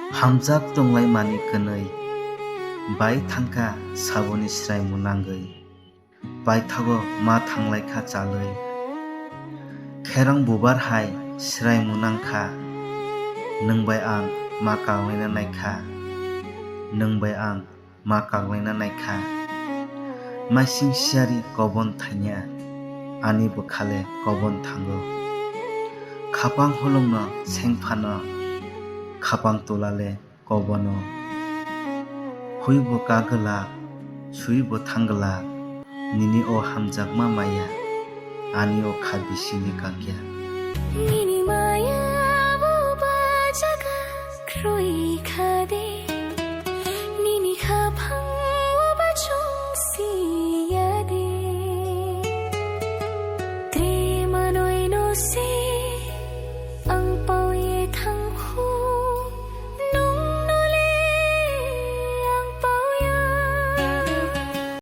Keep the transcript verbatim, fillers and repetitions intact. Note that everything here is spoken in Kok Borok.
Hamjak tonglaimani kwnwi bai thangkha saboni sraimu nangwi. Paithago ma thanglaikha chalwi. Kherang bubar hai sraimu nangkha. Nwng bai ang ma kanglaina naikha. Nwng bai ang ma kanglaina naikha. Maising siyari kobon thanya, ani bwkhale kobon thango. Khapang holongno sengphano, khapang tulale kobono. Huibo kagwlak, suibo thanggwlak, nini o hamjakma maya, ani o kha bisingni kangya. Nini maya bo bajaga kroi khade.